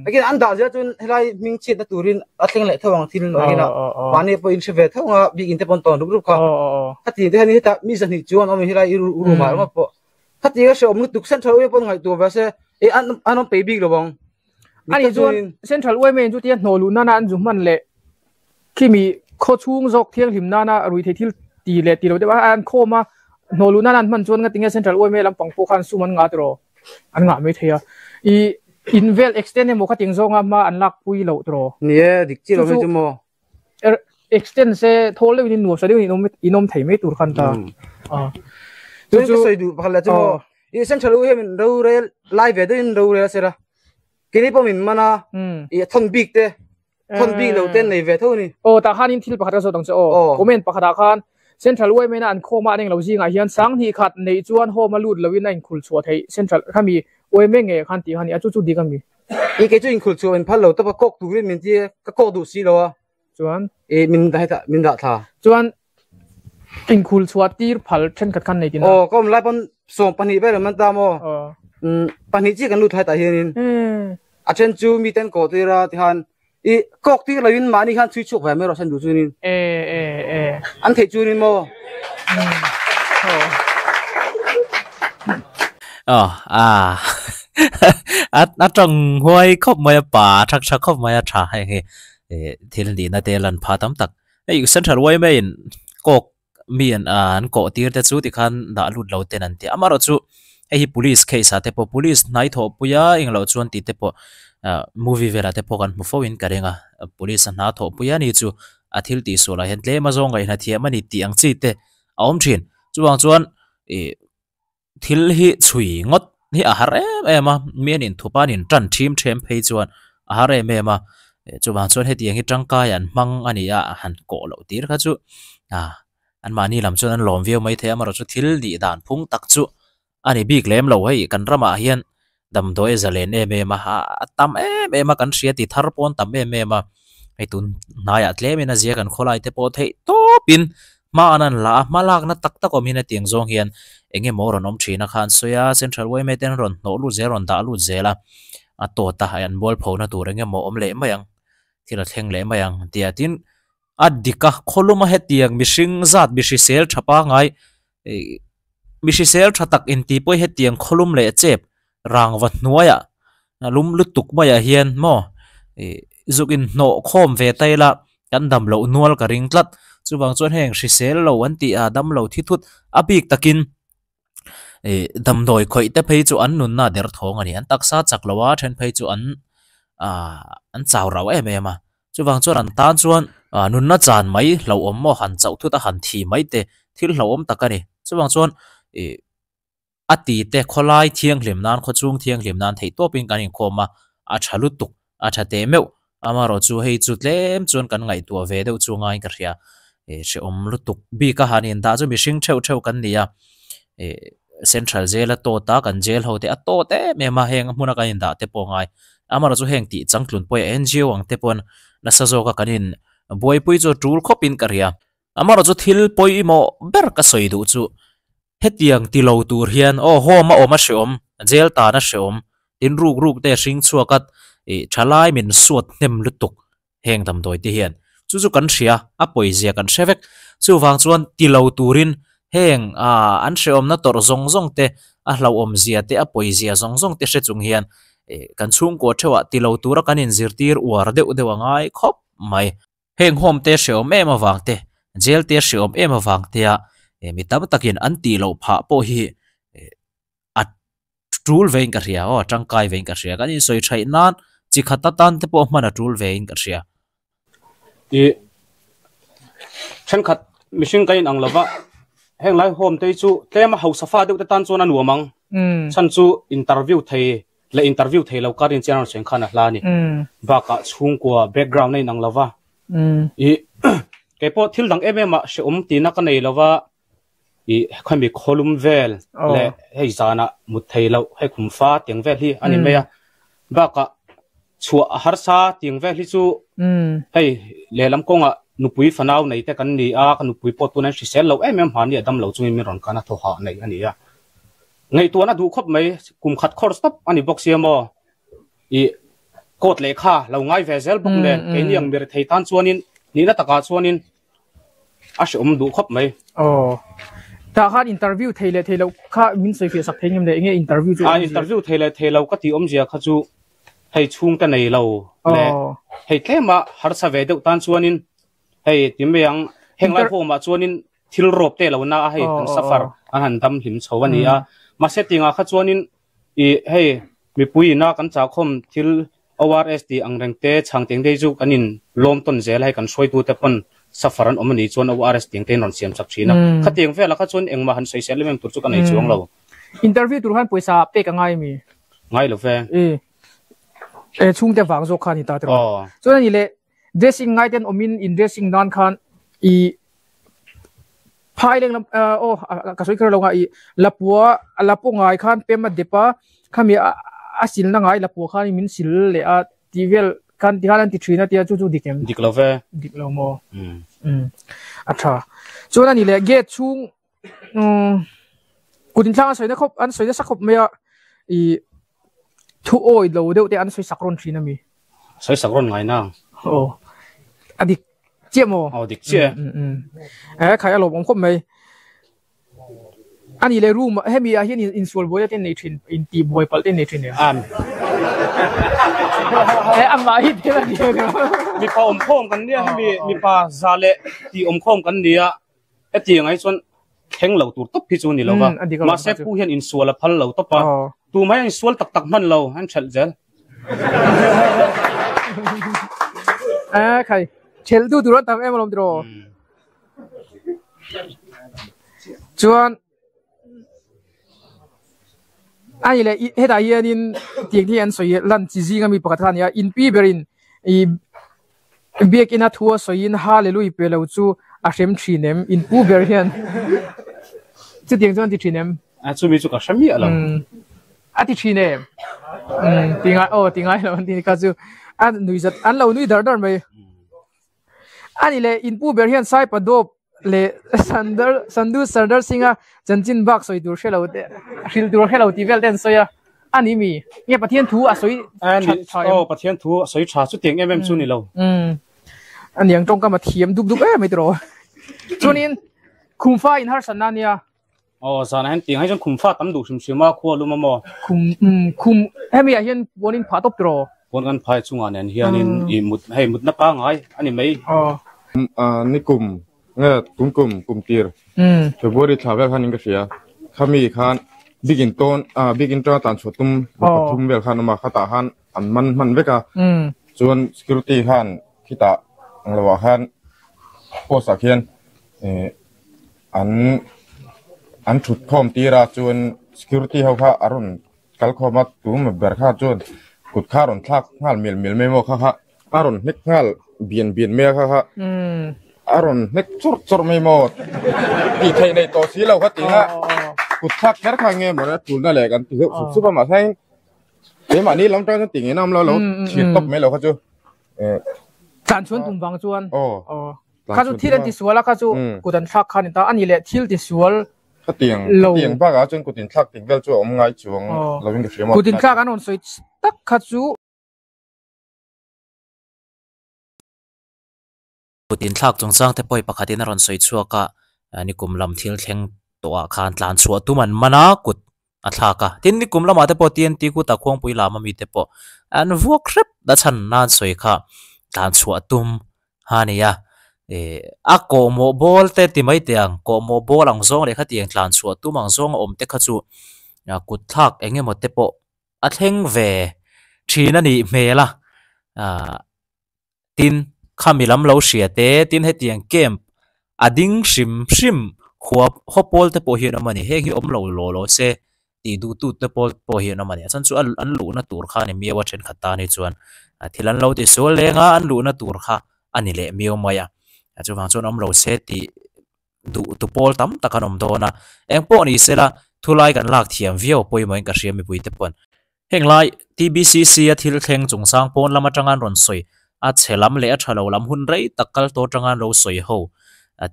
Nakinah an dah zel chuan helai hming chhiatna turin a thleng leh tho ang thil nakinah mahni pawh in hre ve tho ang a bikin te pawh an tawn rup rup kha. Khatiang te hian hetah mi zahnih chuan awm in helai i room ah ringawt pawh Khatiang a hrehawm lutuk Central Uai pawh ngaihtuah ve se e an an awm peih bik lo ang. Ani chuan Central Uai mai chu tia hnawh luh nana an zu hman leh khimi khaw chhung zawk thianghlim nana rui thei thil ti leh ti lo deuh a an khawm a hnawh luh nana an hman chuan ngatinge Central Uai mai lampang pawh khan sum an ngah tiraw an ngah mai thei a i in vel extend emaw khatiang zawnga hma an lak pui loh tiraw. Ni e dik chiah lo mai chu maw. Extend se thawl deuhin in nuam sa deuhin in awm thei mai tur khan ta. Chu chu sawi duh pakhat leh chu maw i central u hian min rorel lai ve deuhin rorel se la kini pawh min man a i thawn bik te thawn bik lo te an nei ve tho a ni. Aw tah khanin thil pakhat ka zawt ang che aw comment pakhat ah khan central u em an khawm a an englo zingah hian sanghnih khat neih chuan home a lut loin a inkhul chhuah theih central khami u em nge khan tih kha ni a chu chu dik a mi. I kei chu inkhul chhuah min phal lo tawp a, kawk turin min ti a, ka kawk duh si lo a. Chuan? I min dah hetah, min dah thla. Chuan inkhul chhuah tir phal thenkhat khan nei tina? Aw, ka awm lai pawn 12 vel an man ta maw? Aw. Umm, pahnih chiah kan lut thla hetah hianin. A then chu miten kawh tir a tikhan i kawk tir loin mahni khan chhui chhuak ve mai rawh sen duh chuanin. E e e. An theih chuanin maw? Aw. Aw, ah. A tawng huai khawp mai a pa thak tha khawp mai a tha hei hi ih thil nihna te lan pha tam tak hei central yma in kawk mi an an kawh tir te chu tikhan dah lut lo ten an ti a amaherawhchu hei hi police case ah te pawh police hnai thawh pui a englo chuan tih te pawh ah movie velah te pawh kan hmu fo in ka ring a police a hna thawh pui a ni chu a thil tih sual ah hian tlem a zawng ngaihna thiam a ni tih ang chi te a awm thin chuvang chuan ih. Thil hi chhui ngawt hi a har em em a, mi an inthup a, an intan thim them phei chuan a har em em a, chuvang chuan hetiang hi tangkai an hmang a ni a, han kawh loh tir kha chu ah anmahni lam chuan an lawm viau mai thei a, amaherawhchu thil nih dan phung tak chu a ni bik lem lo hei kan ramah hian damdawi a zalen em em a, a tam em em a kan hria ti thar pawn tam em em a, hei tun hnaiah tlemin a zia kan khawlai te pawh theih tawpin hma an an la a, hma lakna tak tak awm hin hetiang zawng hian eng emaw rawn awm thin a kha an sawi a, central yma te an rawn hnawh lut zel rawn dah lut zel a, a tawt a an mualpho na tur eng emaw awm leh mai ang thil a thleng leh mai ang tia tin a dik a khawlum a hetiang mihring zat mi hrisel tha pangai ih mi hrisel tha tak intih pawh hi hetiang khawlum leh chep rangva hnuaiah lum lutuk maiah hian maw ih zuk inhnawh khawm ve ta ila kan dam loh nual ka ring tlat chuvang chuan heng hrisel lo an tih a dam lo thi thut a bik takin ih damdawi khawih te phei chu an nunna a derthawng a ni an taksa chak lo a then phei chu an ah an chau rau em em a. Chuvang chuan an tan chuan nunna chan mai hlauhawm maw han chauh thut a han thi mai te thil hlauhawm tak a ni. Chuvang chuan ih a ti te khawlai thianghlim nan khawchhung thianghlim nan theih tawpin kan inkhawm a, a tha lutuk a tha teh meuh. Amaherawhchu hei chu tlem chuan kan ngaihtuah ve deuh chu ngaiin ka hria. hrehawm lutuk bik a han indah chu mihring theuh theuh kan ni a ih central jail a tawt a kan jail ho te a tawt em em a heng hmuna kan indah te pawh a ngai amaherawhchu heng tih changtlun pawh hi N G O ang te pawn nasa zawka kan in buaipui chu a tul khawp in ka hria amaherawhchu thil pawimawh ber ka sawi duh chu Hetiang ti lo tur hian aw home a awm a hreawm, jail tan a hreawm, tin ruk ruk te hring chhuak a ih thalai min suat hnem lutuk heng damdawi te hian. Chu chu kan hria, a pawizia kan hre vek. Chuvang chuan ti lo turin heng ah an hreawmna tawrh zawng zawng te, a hlauhawmzia te, a pawizia zawng zawng te hre chung hian ih kan chhungkua theuhah ti lo tura kan inzirtir uar deuh deuh a ngai khawp mai. Heng home te hreawm em avang te, jail te hreawm em avang tea mi tam takin an tih loh phah pawh hi a tul vein ka hria aw, a tangkai vein ka hria. Kan insawi thaih nan chi khat atan te pawh hman a tul vein ka hria. Ih, thenkhat mihring ka inang lova, heng lai home te hi chu tlem a hausa fa deuh te tan chuan a nuam ang. Chhan chu interview thei Le interview thei lo kar in chian rawn sawi khan a hla a ni. Bakah chhungkua background a inang lo va. I kei pawh thil dang em em ah hreawm tihna ka nei lo va. I khami khawlum vel leh hei zanah mut thei loh hei khum fa tiang vel hi a ni mai a. Bakah chhuah a harsa tiang vel hi chu hei lehlam kawngah nupui fanau nei te kan ni a, ka nupui pawh tuna hrisel lo em em hmani a dam lo chungin min rawn kan a thaw hah nei a ni a. Ngaihtuahna duh khawp mai, kum khat khawr stop a ni bawk sia maw? I coat lehkha lo ngai ve zel bawk nen, keini ang mir thei tan chuanin nihna takah chuanin a hreawm duh khawp mai. Aw. Tah khan interview thei leh thei loh kha min sawi fiah sak thei ngem le? Enge interview chu A interview thei leh thei lo ka tih awmzia kha chu hei chhungte nei lo leh hei tlema harsa ve deuh tan chuanin Hei ti mai ang, heng lai home ah chuanin thil rawp te lo na a hei an suffer an han dam hlim chho a ni a. Mahse tingah kha chuanin i hei mipui ina kan chahkhawm thil ORS tih ang reng te chhang teng te hi chu kan in lawm tawn zel a hei kan hruaitu te pawn suffer an awm a nih chuan ORS tih ang te in rawn siam chak thin a. Khatiang velah kha chuan engmah han sawisel em em tur chu ka nei chuang lo. Interview tur khan pawisa pek a ngai mi? Ngai lo ve. I chhungte vang zawk kha a ni ta tiraw? Chuan a ni leh Dressing ngai ten awmin in dressing nan khan i phai leng lam aw ka sawi kher lo nga i lapua lapu ngai khan pem a dep a khami a silna ngai lapua khan min sil leh a tih vel khan ti khan an ti thin a tia chu chu dik em? Dik lo ve. Dik lo maw? Um a tha. Chuan ani leh gate chhung um kut inthlak an sawi na khawp an sawi nasa khawp mai a i Thu awi lo deuh te an sawi sak rawn thin a mi? Sawi sak rawn ngai nang. Aw. A dik chiah maw? Aw dik chiah. Eh khai a lawm awm khawp mai. Ani le room hemi ah hian insual buai te nei thin in tih buai palh te nei thin em? An. Eh amah hi thil a ni a ni. Mipa awm khawm kan nia hemi mipa za leh tih awm khawm kan nia. Hetiang ai chuan thleng lo tur tawp hi chu ni lo va, mahse pu hian insual a phal lo tawp a, tumah hian insual tak tak hman lo, an ṭhelh zel. A khai, ṭhelh tu tur an tam em alawm tiraw? Chuan a ni leh hetah hianin tiang hi an sawi lan chi zinga mi pakhat kha a ni a, inpi berin ih Biakina thu a sawiin Hallelui pe lo chu a hrem thin em? In pu ber hian chutiang chuan a ti thin em? A chumi chu ka hre miah lo. A ti thin em? Ti ngai aw ti ngai lo an ti kha chu a nui zat an lo nui dar dar mai. A ni leh in pu ber hian Saipa dawp leh Sandar Sandu Sardar Singh-a chanchin bak sawi tur hre lo te hrilh tur hre lo tih vel te an sawi a. A ni mi? Nge Pathian thu a sawi tha tha em? Aw Pathian thu a sawi tha chutiang em em chu ni lo. A niang tawngkam a thiam dup dup em mai tiraw. Chuanin khumfa in harsatna a nia. Aw zanah hian tiang hi chuan khumfa tam duh hrim hrim a khua lum a maw? Khum khum hemi ah hian puan in phah tawp tiraw? Puan kan phai chungah nen hianin i mut hei mutna pangai a ni mai. Aw. Ni kum Nge kum kum kum tir February thla vel khan in ka hria khami khan big in tawn ah big in tana tan chhuah tum pathum vel khan awm a khatah khan an man hman vek a chuan security khan khitah ang lo ah khan post ah khian eh an an thut khawm tir a chuan security ho kha a rawn kal khawm a tum ber kha chuan kut kha a rawn thlak nghal mial mial mai maw kha kha. A rawn hnek nghal bian bian mai a kha kha. A rawn hnek chawrh chawrh mai maw? Tih theih nei tawh si lo kha ti nga kut thlak kher kha nge maw tulna leh kan ti deuh sup sup a mahse heng keimahni lam tang chuan ti ngei na awm lo lo thlir tawp mai lo kha chu Tlan chuan tum vang chuan kha chu thil an ti sual a kha chu kut an thlak kha a ni ta a ni leh thil ti sual Khatiang khatiang bakah chuan kut inthlak tik vel chu a awm ngai chuang lovin ka hria maw? Kut inthlak an rawn sawi tak kha chu. Kut inthlak chungchang te pawh pakhatin a rawn sawi chhuak a, nikum lam thil thleng tawhah khan tlan chhuah tum an man a, kut a thlak a. Tin, nikum lamah te pawh TNT kuta khuangpui lam ami te pawh an vuak hrep a chhan nan sawi kha tlan chhuah tum a ni a. Ih a kawhmawh bawl te ti mai teh ang, kawhmawh bawl ang zawng leh khatiang tlan chhuah tum ang zawng a awm te kha chu kut thlak eng emaw te pawh a thleng ve thin a nih hmel a. Ahh Tin, khami lam lo hria te, tin hetiang camp a ding hrim hrim khua khaw pawl te pawh hi an awm a ni. Heng hi awm lo law law se tih duh tu te pawl pawh hi an awm a ni. A chhan chu an luhna tur kha a ni miau a thenkhat tan hi chuan thil an lo ti sual leng a, an luhna tur kha a ni leh miau mai a. Chuvang chuan awm lo se tih duh tu pawl tam tak an awm dawn a, eng pawh ni sela thulai kan lak thiam viau pawimawhin ka hria mipui te pawn. Heng lai TBCC a thil thleng chungchang pawn lam atanga an rawn sawi, a chhe lam leh a tha lo lam hun rei tak kal tawh atanga an lo sawi ho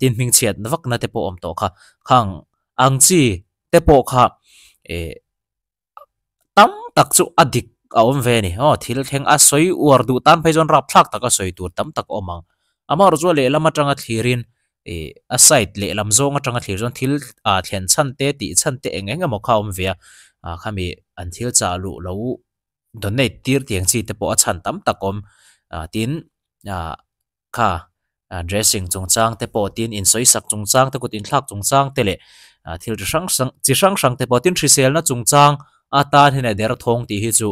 tin hmingchhiat vakna te pawh awm tawh kha, khang ang chi te pawh kha eh tam tak chu a dik a awm ve a ni. Aw thil thleng a sawi uar duh tan phei chuan rapthlak taka sawi tur tam tak a awm ang. Amaherawhchu chu a lehlam atanga thlirin ih a side lehlam zawng atanga thlir chuan thil ah thlen chhan te tih chhan te eng eng emaw kha a awm ve a, ah khami an thil chah luh lo donate tir tiang chi te pawh a chhan tam tak a awm. Ah tin ah kha dressing chungchang te pawh tin insawisak chungchang te kut inthlak chungchang te leh ah thil chi hrang hrang chi hrang hrang te pawh tin hriselna chungchang atan hian a derthawng tih hi chu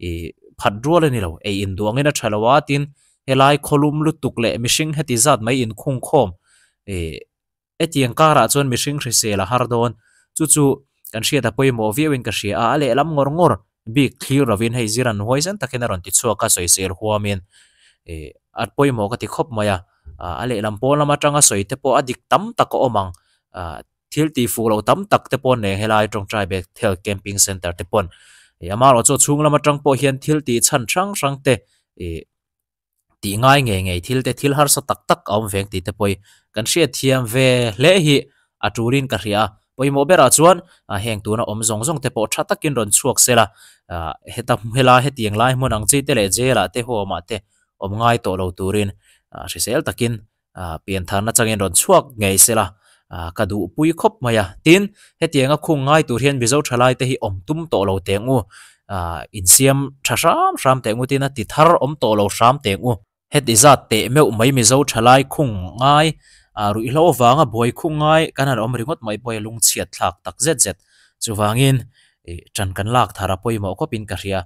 ih phat rual a ni lo ei induangin a tha lo a tin helai khawlum lutuk leh mihring heti zat mai inkhungkhawm ih Hetiang karah chuan mihring hrisel a har dawn. Chu chu kan hriat a pawimawh viauin ka hria a, a lehlam ngawr ngawr bik thlir lovin hei zir an huaisen takin a rawn ti chhuak a, sawisel huamin ih a pawimawh ka ti khawp mai a. A lehlam pawn lam atanga sawi te pawh a dik tam tak a awm ang. Thil tih fuh loh tam tak te pawh nen helai tawngtai Bethel Camping Centre te pawn ih amaherawh chu a chhung lam atang pawh hian thil tih chhan hrang hrang te ih tih ngai ngei ngei thil te thil harsa tak tak a awm veng tih te pawh hi kan hriat thiam ve hle hi a tulin ka hria a pawimawh berah chuan ah heng tuna awm zawng zawng te pawh tha takin rawn chhuak se la ah heta hela hetiang lai hmun ang chi te leh jail ah te home ah te awm ngai tawh lo turin ah hrisel takin ah pian tharna changin rawn chhuak ngei se la ah ka duh pui khawp mai a tin hetianga khung ngai tur hian Mizo thalai te hi awm tum tawh lo teng u ah insiam tha hram hram teng u tin a ti thar awm tawh lo hram teng u heti zat teh meuh mai Mizo thalai khung ngai ah ruihhlo avanga buai khung ngai kan han awm ringawt mai pawh hi lungchhiat thlak tak zet zet chuvangin ih tan kan lak thar a pawimawh khawpin ka hria.